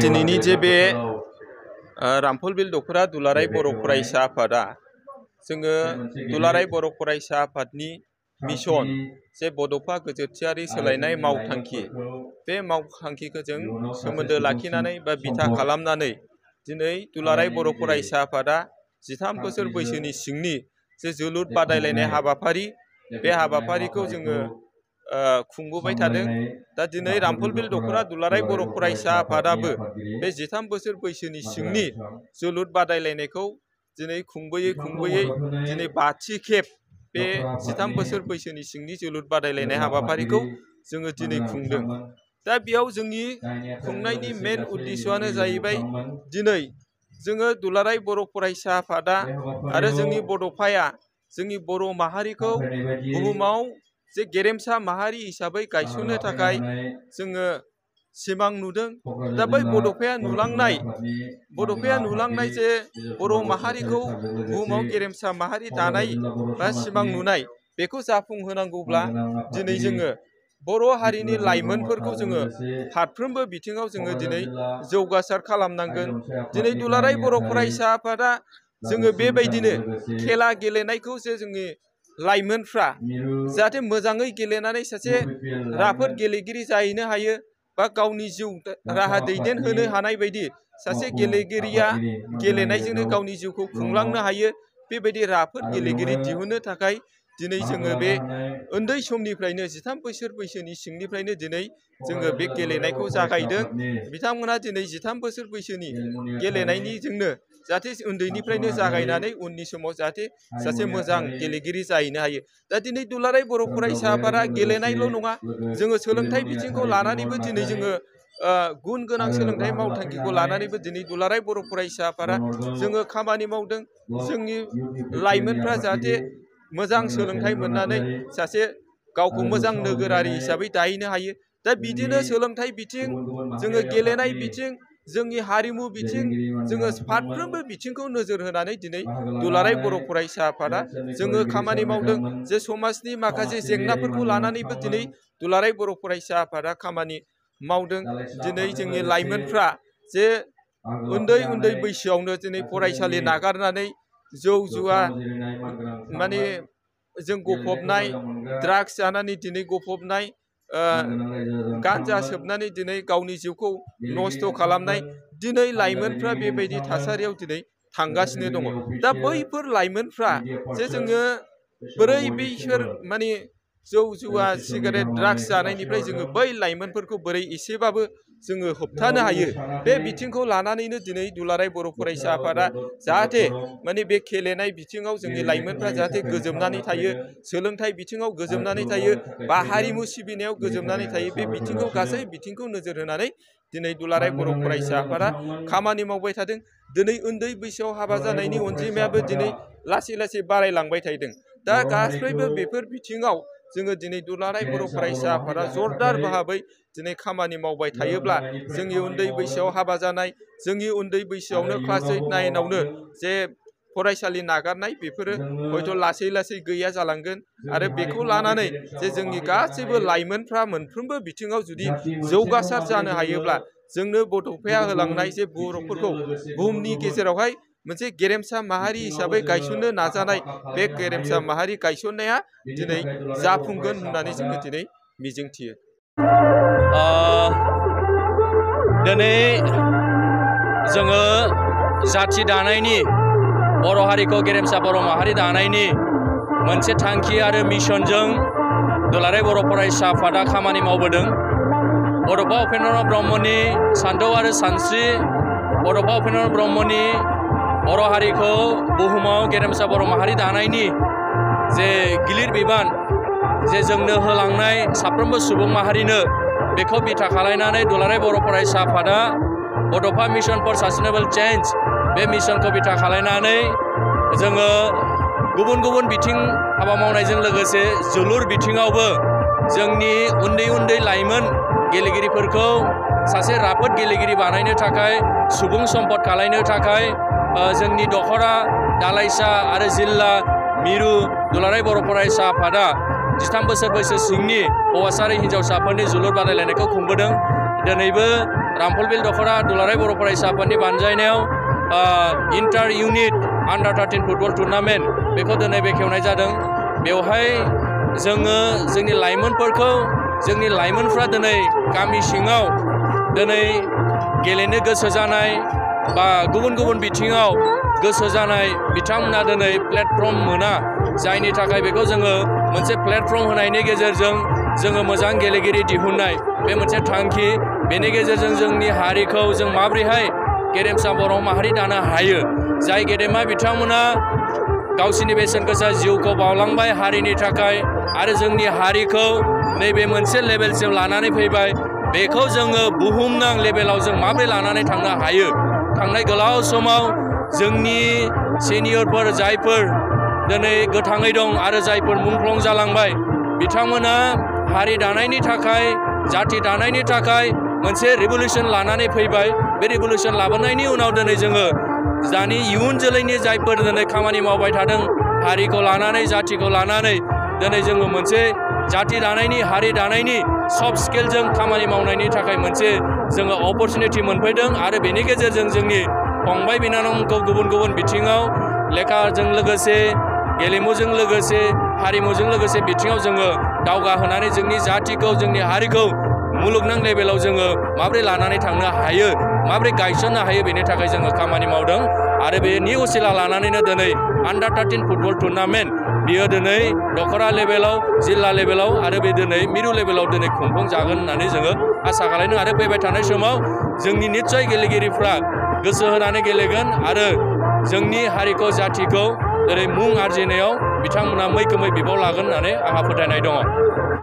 दिनैनि जे बे रामफलबिल दख'रा दुलाराय बर' फरायसा आफादा जोङो दुलाराय बर' फरायसा आफादनि मिशन जे बड'फा गोजोरथियारि सोलायनाय मावथांखि बे मावथांखिखौ जों सोमोन्दो लाखिनानै बा बिथा खालामनानै दिनै दुलाराय बर' फरायसा आफादा 13 बोसोर बैसोनि सिंनि जे जोलुर बादायलायनाय हाबाफारि बे हाबाफारिखौ जोङो खुंबोबाय थादों। दा दिनै रामफलबिल दख'रा दुलाराय बर' फरायसा आफादाबो बे 13 बोसोर बैसोनि सिंनि जोलुर बादायलायनायखौ दिनै खुंबोयै दिनै 5थि खेब बे 13 बोसोर बैसोनि सिंनि जोलुर बादायलायनाय हाबाफारिखौ जोङो दिनै खुंदों। दा बेयाव जोंनि खुंनायनि मेन उद्देश्यआनो जाहैबाय दिनै जोङो दुलाराय बर' फरायसा आफादा आरो जोंनि बड'फाया जोंनि बर' माहारिखौ बुहुमाव जे गेरेमसा माहारि हिसाबै गायसननो थाखाय जोङो सिमां नुदों। दा बै बड'फाया नुलांनाय जे बर' माहारिखौ बुहुमाव गेरेमसा माहारि दानाय बा सिमां नुनाय बेखौ जाफुंहोनांगौब्ला दिनै जोङो बर' हारिनि लाइमोनफोरखौ जोङो फारफ्रोमबो बिथिङाव जोङो दिनै जौगासार खालामनांगोन। दिनै दुलाराय बर' फरायसा आफादा जोङो बेबायदिनो खेला गेलेनायखौ जे जोंनि लाइमोनफ्रा जाहाथे मोजाङै गेलेनानै सासे राफोद गेलेगिरि जाहैनो हायो बा गावनि जिउ राहा दैदेनहोनो हानाय बायदि सासे गेलेगिरिया गेलेनायजोंनो गावनि जिउखौ खुंलांनो हायो बेबायदि राफोद गेलेगिरि दिहुननो थाखाय दिनै जोङो बे उन्दै समनिफ्रायनो 13 बोसोर बैसोनि सिंनिफ्रायनो दिनै जोङो बे गेलेनायखौ जागायदों। बिथांमोना दिनै 13 बोसोर बैसोनि गेलेनायनिजोंनो जाहाथे उन्दैनिफ्रायनो जागायनानै उननि समाव जाहाथे सासे मोजां गेलेगिरि जाहैनो हायो। दा दिनै दुलाराय बर' फरायसा आफादा गेलेनायल' नङा, जोङो सोलोंथाइ बिथिंखौ लानानैबो दिनै जोङो गुन गोनां सोलोंथाइ मावथांखिखौ लानानैबो दिनै दुलाराय बर' फरायसा आफादा जोङो खामानि मावदों। जोंनि लाइमोनफ्रा जाहाथे मोजां सोलोंथाइ मोननानै सासे गावखौ मोजां नोगोरारि हिसाबै दाहैनो हायो। दा बिदिनो सोलोंथाइ बिथिं, जोङो गेलेनाय बिथिं, जोंनि हारिमु बिथिं, जोङो फारफ्रोमबो बिथिंखौ नोजोर होनानै दिनै दुलाराय बर' फरायसा आफादा जोङो खामानि मावदों। जे समाजनि माखासे जेंनाफोरखौ लानानैबो दिनै दुलाराय बर' फरायसा आफादा खामानि मावदों। दिनै जोंनि लाइमोनफ्रा जे उन्दै बैसोआवनो दिनै फरायसालि नागारनानै जौ जुवा माने जों गफबनाय, ड्राग्स जानानै दिनै गफबनाय, गान्जा सोबनानै दिनै गावनि जिउखौ नस्थ' खालामनाय, दिनै लाइमोनफ्रा बेबायदि थासारियाव दिनै थांगासिनो दङ। दा बैफोर लाइमोनफ्रा जे जोङो बोरै बैसोर माने जौ जुवा सिगारेट ड्राग्स जानायनिफ्राय जोङो बै लाइमोनफोरखौ बोरै एसेबाबो जोङो होबथानो हायो, बे बिथिंखौ लानानैनो दिनै दुलाराय बर' फरायसा आफादा जाहाथे माने बे गेलेनाय बिथिङाव जोंनि लाइमोनफ्रा जाहाथे गोजोमनानै थायो, सोलोंथाइ बिथिङाव गोजोमनानै थायो, बा हारिमु सिबिनायाव गोजोमनानै थायो, बे बिथिंखौ गासै बिथिंखौ नोजोर होनानै दिनै दुलाराय बर' फरायसा आफादा खामानि मावबाय थादों। दिनै उन्दै बैसोआव हाबा जानायनि अनजिमायाबो दिनै लासै लासै बारायलांबाय थादों। दा गासैबो बेफोर बिथिङाव जोङो दिनै दुलाराय बर' फरायसा आफादा जरदार भाबै दिनै खामानि मावबाय थायोब्ला जोंनि उन्दै बैसोआव हाबा जानाय, जोंनि उन्दै बैसोआवनो क्लास 8, 9आवनो जे फरायसालि नागारनाय, बेफोरो हयथ' लासै लासै गैया जालांगोन। आरो बेखौ लानानै जे जोंनि गासैबो लाइमोनफ्रा मोनफ्रोमबो बिथिङाव जुदि जौगासार जानो हायोब्ला जोंनो बड'फाया होलांनाय जे बर'फोरखौ बुहुमनि गेजेरावहाय मोनसे गेरेमसा माहारि हिसाबै गायसननो नाजानाय, बे गेरेमसा माहारि गायसननाया दिनै जाफुंगोन होननानै जोङो दिनै मिजिंथियो। दिनै जोङो जाथि दानायनि, बर' हारिखौ गेरेमसा बर' माहारि दानायनि मोनसे थांखि आरो मिशनजों दुलाराय बर' फरायसा आफादा खामानि मावबोदों। बड'फा उपेन्द्रनाथ ब्रह्मनि सानथौ आरो सानस्रि, बड'फा उपेन्द्रनाथ ब्रह्मनि बर' हारिखौ बुहुमाव गेरेमसा बर' माहारि दानायनि जे गिलिर बिबान जे जोंनो होलांनाय साफ्रोमबो सुबुं माहारिनो, बेखौ बिथा खालायनानै दुलाराय बर' फरायसा आफादा बड'फा मिशन फर सास्टेनेबल चेन्ज बे मिशनखौ बिथा खालायनानै जोङो गुबुन गुबुन बिथिं हाबा मावनायजों लोगोसे जोलुर बिथिङावबो जोंनि उन्दै लाइमोन गेलेगिरिफोरखौ सासे राफोद गेलेगिरि बानायनो थाखाय, सुबुं सम्पद खालायनो थाखाय जोंनि दख'रा, दालाइसा आरो जिल्ला मिरु दुलाराय बर' फरायसा आफादा 13 बोसोर बैसो सिंनि हौवासा आरो हिन्जावसाफोरनि जोलुर बादायलायनायखौ खुंबोदों। दिनैबो रामफलबिल दख'रा दुलाराय बर' फरायसा आफादनि बानजायनायाव इन्टार इउनिट आन्डार 13 फुटबल टुर्नामेन्ट बेखौ दिनै बेखेवनाय जादों। बेवहाय जोङो जोंनि लाइमोनफ्रा दिनै गामि सिङाव दिनै गेलेनो गोसो जानाय बा गुबुन गुबुन बिथिङाव गोसो जानाय बिथांमोना दिनै प्लेटफर्म मोना, जायनि थाखाय बेखौ जोङो मोनसे प्लेटफर्म होनायनि गेजेरजों जोङो मोजां गेलेगिरि दिहुननाय बे मोनसे थांखि। बेनि गेजेरजों जोंनि हारिखौ जों माबोरैहाय गेरेमसा बर' माहारि दानो हायो, जाय गेदेमा बिथांमोना गावसिनि बेसेन गोसा जिउखौ बावलांबाय हारिनि थाखाय आरो जोंनि हारिखौ नैबे मोनसे लेभेलसिम लानानै फैबाय, बेखौ जोङो बुहुमनां लेभेलाव जों माबोरै लानानै थांनो हायो। थांनाय गोलाव समाव जोंनि सिनियरफोर जायफोर दिनै गोथाङै दं आरो जायफोर मुंख्लं जालांबाय, बिथांमोना हारि दानायनि थाखाय जाथि दानायनि थाखाय मोनसे रिभलिउसन लानानै फैबाय। बे रिभलिउसन लाबोनायनि उनाव दिनै जोङो दानि इयुन जोलैनि जायफोर दिनै खामानि मावबाय थादों हारिखौ लानानै जाथिखौ लानानै, दिनै जोङो मोनसे जाथि दानायनि हारि दानायनि सफ्ट स्किलजों खामानि मावनायनि थाखाय मोनसे जोङो अपरचुनिटि मोनफैदों। आरो बेनि गेजेरजों जोंनि फंबाय बिनानावखौ गुबुन गुबुन बिथिङाव लेखाजों लोगोसे गेलेमुजों लोगोसे हारिमुजों लोगोसे बिथिङाव जोङो दावगाहोनानै जोंनि जाथिखौ जोंनि हारिखौ मुलुगनां लेभेलाव जोङो माबोरै लानानै थांनो हायो, माबोरै गायसननो हायो, बेनि थाखाय जोङो खामानि मावदों। आरो बेनि उसिला लानानैनो दिनै आन्डार 13 फुटबल टुर्नामेन्ट बियो दिनै दख'रा लेभेलाव, जिल्ला लेभेलाव आरो बे दिनै मिरु लेभेलाव दिनै खुंफुंजागोन होननानै जोङो आसा खालामदों। आरो फैबाय थानाय समाव जोंनि निस्सय गेलेगिरिफ्रा गोसो होनानै गेलेगोन आरो जोंनि हारिखौ जाथिखौ दिनै मुं आरजिनायाव बिथांमोना मैखोमै बिबाव लागोन होननानै आंहा फोथायनाय दङ।